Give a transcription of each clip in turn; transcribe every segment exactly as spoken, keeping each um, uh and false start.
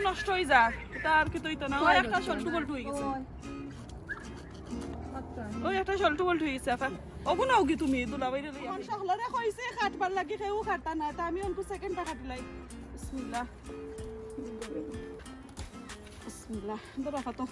নষ্ট অই যা, ইতা আর কিতা অইতো না। ওই একটা সল্টু বল্টু অই গেছে। ওই একটা সল্টু বল্টু অই গেছে, আপা। ওগু নাওগি তুমি, দুলাভাইরে লইয়া। অখন সকলরে কইছি কাটবার লাগি, কেউ কাটতা না। তা আমি অনকু second টা কাটিলাই। বিসমিল্লাহ। বিসমিল্লাহ। ধরো, কাটো।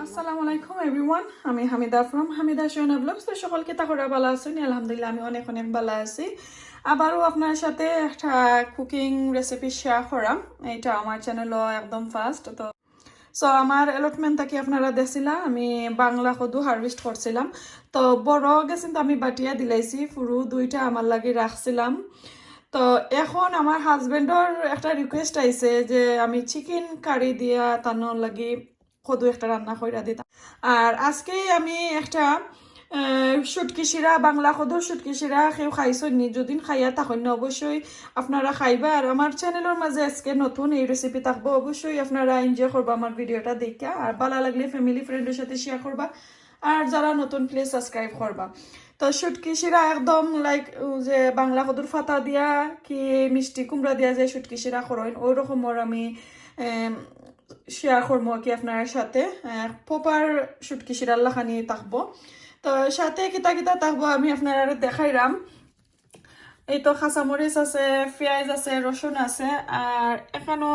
আসসালামু আলাইকুম everyone, আমি হামিদা from হামিদা সোনা vlogs। তো সকল কিতা করা, ভালা আছইন? আলহামদুলিল্লাহ, আমি অনেক অনেক ভালা আছি। আবারও আপনার সাথে একটা cooking recipe share করাম। এটা আমার channel ও একদম first। তো so আমার allotment থাকি আপনারা দেখছিলা, আমি বাংলা কদু harvest করছিলাম। তো বড় গেছে তো আমি বাটিয়া দিলাইছি, ফুরু দুইটা আমার লাগি রাখছিলাম। তো এখন আমার husband র একটা request আইছে যে আমি chicken curry দিয়া তানোর লাগি কদু একটা রান্না কইরা দিতাম। আর আজকে আমি একটা, আহ, শুটকি শিরা, বাংলা কদুর শুটকি শিরা কেউ খাইছইন নি? যদিন খাইয়া থাকইন না, অবশ্যই আপনারা খাইবা। আর আমার channel র মাঝে আজকে নতুন এই recipe থাকবো, অবশ্যই আপনারা enjoy করবা আমার video টা দেখিয়া। আর ভালা লাগলে family friend র সাথে share করবা, আর যারা নতুন please subscribe করবা। তো শুটকি শিরা একদম like যে বাংলা কদুর ফাতা দিয়া কি মিষ্টি কুমড়া দিয়া যে শুটকি শিরা করইন, ওই রকমর আমি, এম, share করমু আর কি আপনার সাথে, আহ, proper শুটকি শিরার লাখানি থাকবো। তো সাথে কিতা কিতা থাকবো আমি আপনারারে দেখাইরাম। এই তো কাঁচামরিচ আছে, পিয়াজ আছে, রসুন আছে, আর এখানো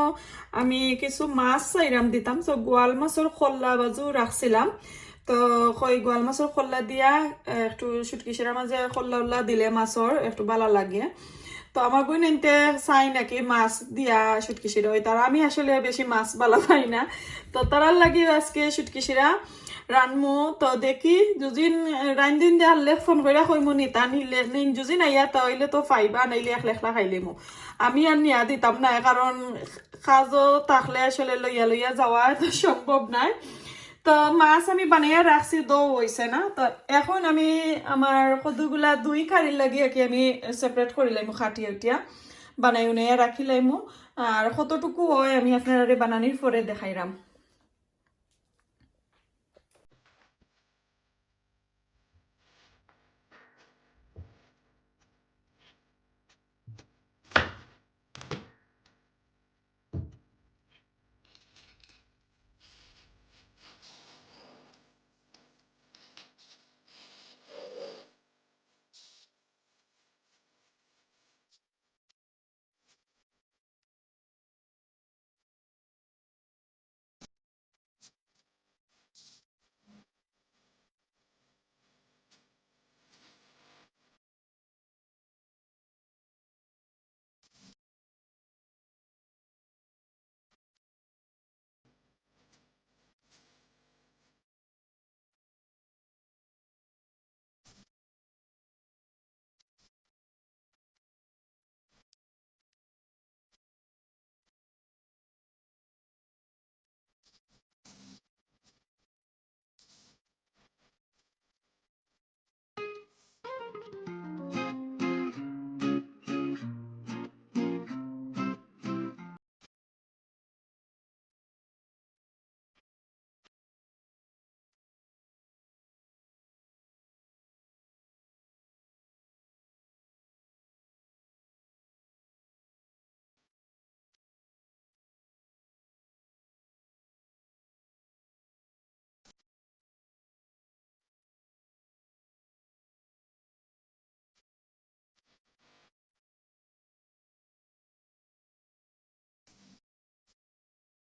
আমি কিছু মাছ চাইরাম দিতাম। তো গোয়াল মাছর কল্লা বাজু রাখছিলাম, তো কই গোয়াল মাছর কল্লা দিয়া, আহ, একটু শুটকি শিরার মাঝে কল্লা উল্লা দিলে মাছর একটু ভালা লাগে। তো আমার বইনাইন্তে চাই নাকি মাছ দিয়া শুটকি শিরা অয়, তারা আমি আসলে বেশি মাছ ভালা পাই না। তো তারার লাগি আজকে শুটকি শিরা রানমু। তো দেখি যুজিন রান্দিন দে হারলে phone কইরা কইমু নি, তা নিলে নিন যুজিন আইয়া তা অইলে তো পাইবা, নাইলে একলা একলা খাইলিমু। আমি আর নিয়া দিতাম না, কারণ কাজও থাকলে আসলে লইয়া লইয়া যাওয়া তো সম্ভব নায়। তো মাছ আমি বানাইয়া রাখছি, দৌ অইছে না। তো এখন আমি আমার কদুগুলা ধুই curry র লাগি আর কি আমি separate করি লাইমু, কাটিয়া উটিয়া বানাই উনাইয়া রাখি লাইমু। আর কতটুকু অয় আমি আপনারারে বানানির পরে দেখাইরাম।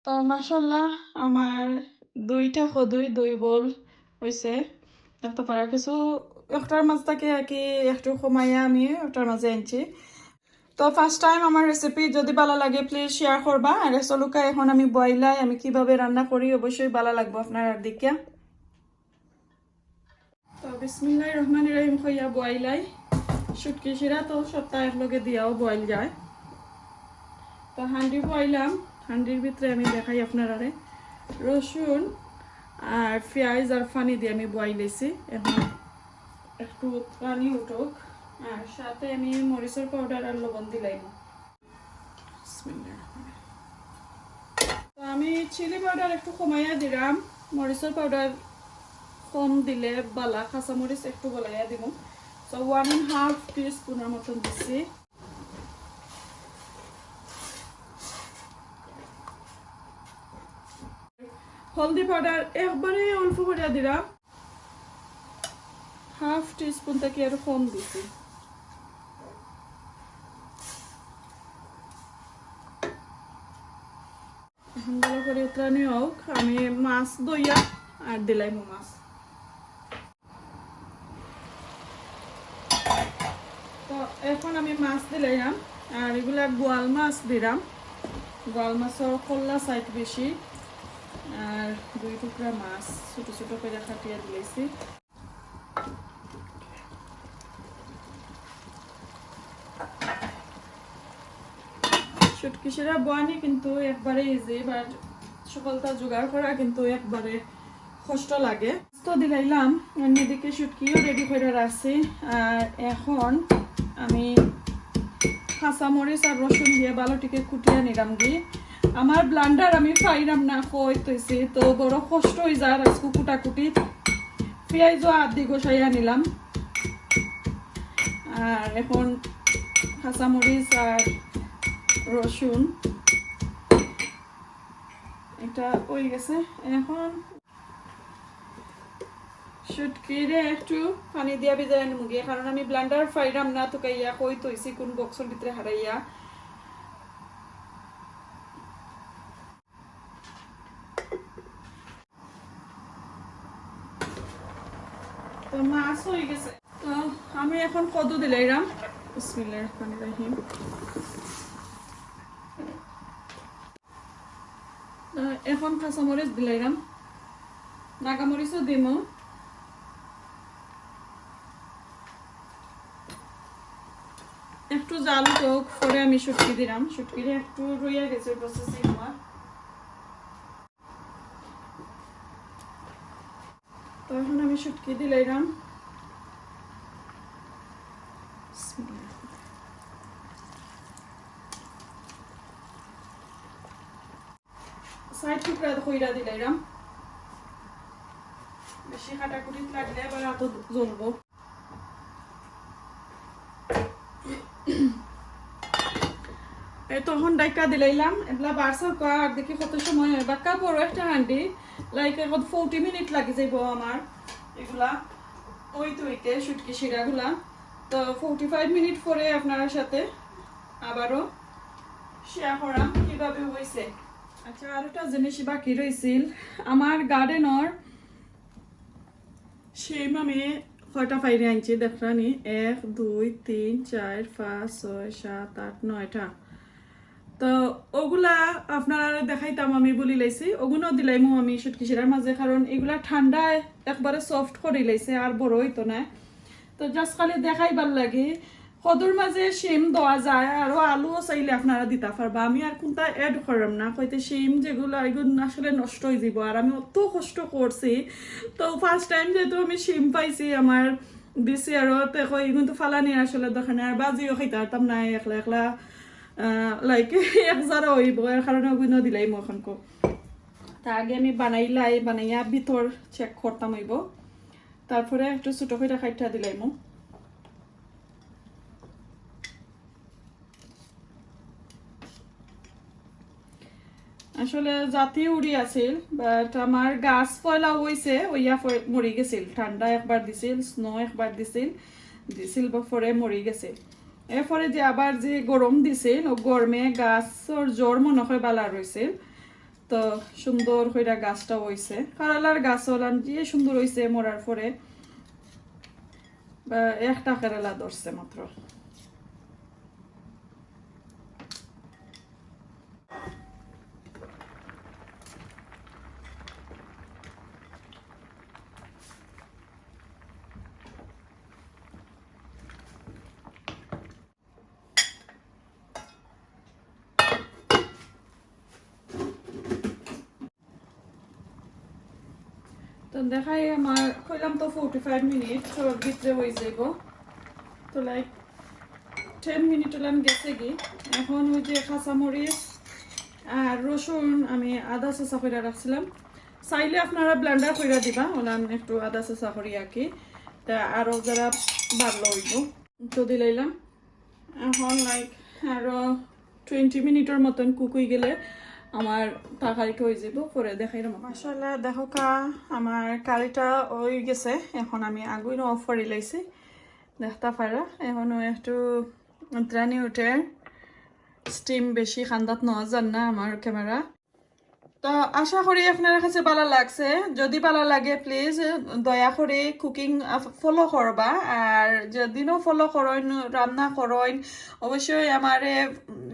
তো মাশাআল্লাহ, আমার দুইটা কদুই দুই বল অইছে। দেখতে পারা কিছু একটার মাঝ থাকি আর কি একটু কমাইয়া আমি একটার মাঝে আনছি। তো first time আমার recipe যদি ভালা লাগে please share করবা। আর চলুক্কা এখন আমি বইলাই, আমি কিভাবে রান্না করি অবশ্যই ভালা লাগবো আপনারার দেখিয়া। তো বিসমিল্লাহির রহমানির রহিম কইয়া বইলাই। শুটকি শিরা তো সবতা একলগে দিয়াও বইল যায়। তো হান্ডি বইলাম, হান্ডির ভিতরে আমি দেখাই আপনারারে রসুন আর পিয়াজ আর পানি দিয়া আমি বইলাইছি। এখন একটু পানি উঠুক, আর সাথে আমি মরিচর powder আর লবণ দিলাইমু। বিসমিল্লাহির রহমানির রহিম। তো আমি chilli powder একটু কমাইয়া দিলাম, মরিচর powder কম দিলে ভালা, কাঁচা মরিচ একটু বাড়াইয়া দিমু। So one and half teaspoon এর মতন দিছি। হলদি পাউডার একবারে অল্প করিয়া দিলাম, হাফ টিস্পুন থাকি আর কম দিছি। এখন ভালো করি উতলানি হোক, আমি মাছ ধইয়া আর দিলাইমু মাছ। তো এখন আমি মাছ দিলাইলাম, আর এগুলা বোয়াল মাছ দিলাম। বোয়াল মাছর কল্লা সাইজ বেশি, আর দুই টুকরা মাছ ছোট ছোট করে কাটিয়া দিলাইছি। শুটকি শিরা বওয়ানি কিন্তু একবারে ইজি, but সকলতা জোগাড় করা কিন্তু একবারে কষ্ট লাগে। তো দিলাইলাম, অন্যদিকে শুটকিও রেডি করে রাখছি। আর এখন আমি কাঁচামরিচ আর রসুন দিয়া ভালো টিকে কুটিয়া নিলাম গি। আমার ব্লেন্ডার আমি পাইলাম না, কই থইছি, তো বড় কষ্ট অই যার আজকে কুটাকুটি। পিয়াইজও আদি গোসাইয়া নিলাম। আর এখন কাঁচামরিচ আর রসুন এটা অই গেছে। এখন শুটকিরে একটু পানি দিয়া ভিজাই নিমু গিয়া, কারণ আমি ব্লেন্ডার পাইলাম না, তো কাইয়া কই থইছি কোন বক্সর ভিতরে হারাইয়া। তো মাছ অই গেছে। তো আমি এখন কদু দিলাইলাম। বিসমিল্লাহির রহমানির রহিম। তো এখন কাঁচামরিচ দিলাইলাম, নাগামরিচও দিমু। একটু জাল হোক, পরে আমি শুটকি দিলাম। শুটকিটা একটু রইয়া গেছে প্রসেসিং হওয়ার। তো এখন আমি শুটকি দিলাইলাম। সাইড টুকরা কইরা দিলাইলাম, বেশি কাটাকুটিত লাগলে আবার আতো জ্বলবো। এই তখন ডাইকা দিলাইলাম, এবলা বারসা কা আর দেখি কত সময় হয়। বাক্কা বড় একটা হান্ডি, লাইক এখন ফর্টি মিনিট লাগি যাইব আমার এগুলা অইতে অইতে, শুটকি শিরাগুলা। তো ফর্টি ফাইভ মিনিট পরে আপনার সাথে আবারও শেয়ার করাম কিভাবে হইছে। আচ্ছা, আর একটা জিনিস বাকি রইছিল, আমার গার্ডেনর শিম আমি কয়টা ফাইরে আনছি দেখরানি, এক, দুই, তিন, চার, পাঁচ, ছয়, সাত, আট, নয়টা। তো ওগুলা আপনারা দেখাইতাম আমি ভুলি লাইছি, ওগুলো দিলাইমু আমি শুটকি শিরার মাঝে, কারণ এগুলা ঠান্ডায় একবারে সফট করি লাইছে, আর বড় হইতো না। তো জাস্ট খালি দেখাইবার লাগি। কদুর মাঝে শিম দেওয়া যায়, আরো আলুও চাইলে আপনারা দিতা পারবা। আমি আর কোনটা অ্যাড করলাম না, কইতে শিম যেগুলা, এগুলো আসলে নষ্ট হয়ে যাব। আর আমি অত কষ্ট করছি, তো ফার্স্ট টাইম যেহেতু আমি শিম পাইছি, আমার দিছি আরো, তে কই এগুলো তো ফালানি আসলে দরকার নাই, আর বাজিও খাইতে পারতাম না একলা একলা, লাইক এক জারা হইব, এর কারণে ওগুলো দিলাইমু এখন কো। তা আগে আমি বানাইলাই, বানাইয়া ভিতর চেক করতাম হইব, তারপরে একটু ছোট করে কাইটা দিলাইমু। আসলে জাতি উড়ি আছিল, বাট আমার গাছ পয়লা হইছে, ওইয়া ফ-, মরি গেছিল। ঠান্ডা একবার দিছিল, স্নো একবার দিছিল, দিছিল বা পরে মরি গেছিল। এরপরে যে আবার যে গরম দিছিল, ও গরমে গাছর জোর মনে হয় বালা রইছিল। তো সুন্দর কইরা গাছটা হইছে। কারালার গাছ ওলান যে সুন্দর হইছে মরার পরে। বা একটা কেরালা ধরছে মাত্র। তো দেখাই আমার কইলাম তো ফর্টি ফাইভ মিনিট, তো ভিতরে হয়ে যাইব। তো লাইক টেন মিনিট ওলান গেছে কি। এখন ওই যে কাঁচামরিচ আর রসুন আমি আদা চাচা করে রাখছিলাম, চাইলে আপনারা ব্লেন্ডার করে দিবা, ওলান একটু আদা চাচা করি আর কি। তা আরও যারা বাড়লো হইব। তো দিলাইলাম। এখন লাইক আরো টোয়েন্টি মিনিটর মতন কুক হয়ে গেলে আমার তরকারিটা হয়ে যাব, পরে দেখাইলাম। মাশাআল্লাহ, দেখো কা, আমার কারিটা হয়ে গেছে। এখন আমি আগুন অফ করে লাইছি। দেখতা পারা, এখনো একটু উতরানি উঠের। স্টিম বেশি খান্দাত নেওয়া যার না আমার ক্যামেরা। তো আশা করি আপনার কাছে ভালো লাগছে। যদি ভালো লাগে, প্লিজ দয়া করে কুকিং ফলো করবা। আর যেদিনও ফলো করইন, রান্না করইন, অবশ্যই আমারে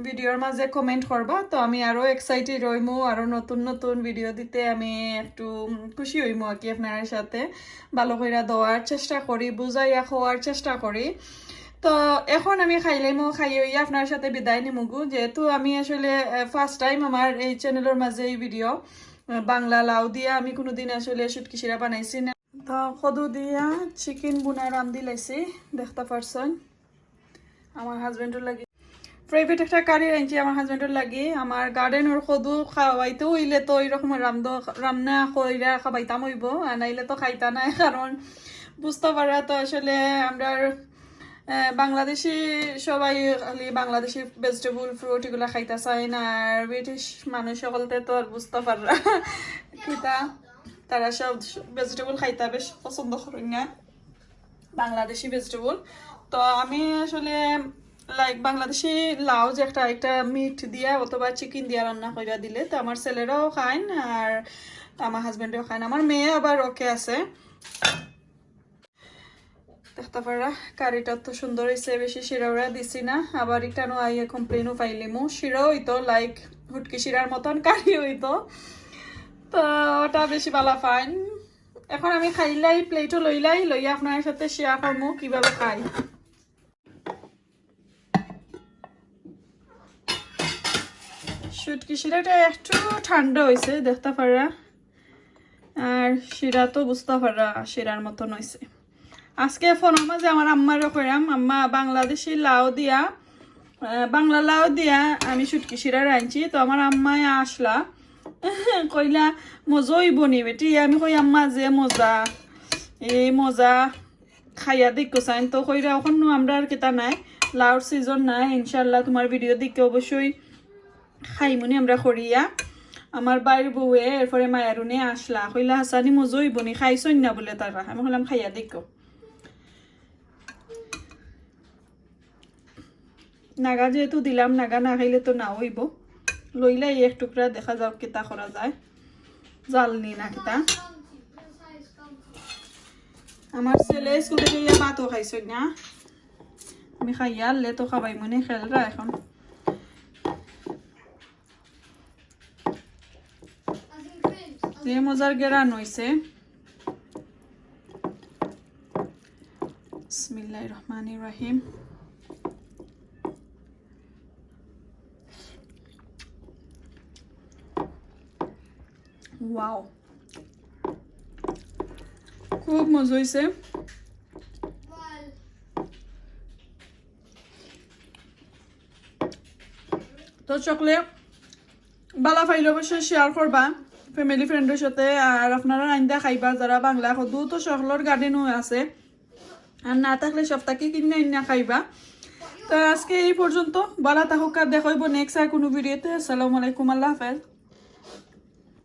ভিডিওর মাঝে কমেন্ট করবা। তো আমি আরও এক্সাইটেড হইমু, আরও নতুন নতুন ভিডিও দিতে আমি একটু খুশি হইমু আর কি। আপনার সাথে ভালো কইরা দেওয়ার চেষ্টা করি, বুঝাইয়া খাওয়ার চেষ্টা করি। তো এখন আমি খাইলাইমু, খাইয়া আপনার সাথে বিদায় নিমুগু, যেহেতু আমি আসলে ফার্স্ট টাইম আমার এই চ্যানেলের মাঝে এই ভিডিও। বাংলা লাউ দিয়া আমি কোনোদিন আসলে শুটকি শিরা বানাইছি না। তো কদু দিয়া চিকেন বুনা রান্ধি লাইছি, দেখতা পারছইন। আমার হাজবেন্ডর লাগি প্রাইভেট একটা কারি আনছি আমার হাজবেন্ডর লাগি। আমার গার্ডেনর কদু খাওয়াইতে হইলে তো ওই রকম রান্ধ রান্না কইরা খাবাইতাম হইব, আর নাইলে তো খাইতা নাই, কারণ বুঝতে পারা তো আসলে আমরা আহ, বাংলাদেশি সবাই খালি বাংলাদেশি ভেজিটেবল ফ্রুট এগুলা খাইতা চায় না, আর ব্রিটিশ মানুষ সকলতে তো আর বুঝতে পাররা কিতা, তারা সব ভেজিটেবল খাইতা বেশ পছন্দ করেন না, বাংলাদেশি ভেজিটেবল। তো আমি আসলে লাইক বাংলাদেশি লাউ যে একটা একটা মিট দিয়া অথবা চিকেন দিয়া রান্না কইরা দিলে তো আমার ছেলেরাও খাইন আর আমার হাজবেন্ডও খাইন, আমার মেয়ে আবার ওকে আছে। দেখতা পারা কারিটা তো সুন্দর হইছে, বেশি শিরা উরা দিছি না, আবার ইটানো আইয়া কমপ্লেনও পাইলিমু। শিরা হইতো লাইক হুটকি শিরার মতন কারি হইতো, তো ওটা বেশি ভালা পাইন। এখন আমি খাইলাই, প্লেটও লইলাই, লইয়া আপনার সাথে শেয়ার করমু কিভাবে খাই। শুটকি শিরাটা একটু ঠান্ডা হইছে, দেখতা পারা। আর শিরা তো বুঝতা পারা, শিরার মতন হইছে। আজকে ফোনের মাঝে আমার আম্মারে কইরাম, "আম্মা, বাংলাদেশি লাউ দিয়া, আহ, বাংলা লাউ দিয়া আমি শুটকি শিরা রাঁধছি।" তো আমার আম্মায় আসলা, কইলা, "মজা হইব নি বেটি?" আমি কই, "আম্মা, যে মজা, এই মজা, খাইয়া দেখো চাইন।" তো কইরা, "এখন আমরা আর কিতা নাই, লাউর সিজন নাই, ইনশাল্লাহ তোমার ভিডিও দেখে অবশ্যই খাইমুনি আমরা করিয়া।" আমার বাইর বউয়ে, এরপরে মায়ারুনে আসলা, কইলা, "হাসানি মজা হইব নি, খাইছইন না?" বলে তারা। আমি কইলাম, "খাইয়া দেখো।" নাগা যেহেতু দিলাম, নাগা না খাইলে তো না হইব। লইলাই এক টুকরা, দেখা যাক কিতা করা যায়, জাল নি না কিতা। আমার ছেলে স্কুল থেকে ইয়া ভাতও খাইছইন না, আমি খাইয়া আনলে তো খাবাইমুনি, খেলরা এখন। যে মজার গেরান হইছে। বিসমিল্লাহির রহমানির রহিম। ওয়াও, খুব মজা হইছে। তো সকলে ভালা পাইলে অবশ্যই শেয়ার করবা ফ্যামিলি ফ্রেন্ডর সাথে। আর আপনারা আইন্দা খাইবা, যারা বাংলা কদু তো সকলর গার্ডেনও আছে, আর না থাকলে সব থাকি কিনে আইনা খাইবা। তো আজকে এই পর্যন্ত, ভালা থাকুক, আর দেখা হইব নেক্সট আর কোনো ভিডিওতে। আসসালামু আলাইকুম, আল্লাহ হাফেজ।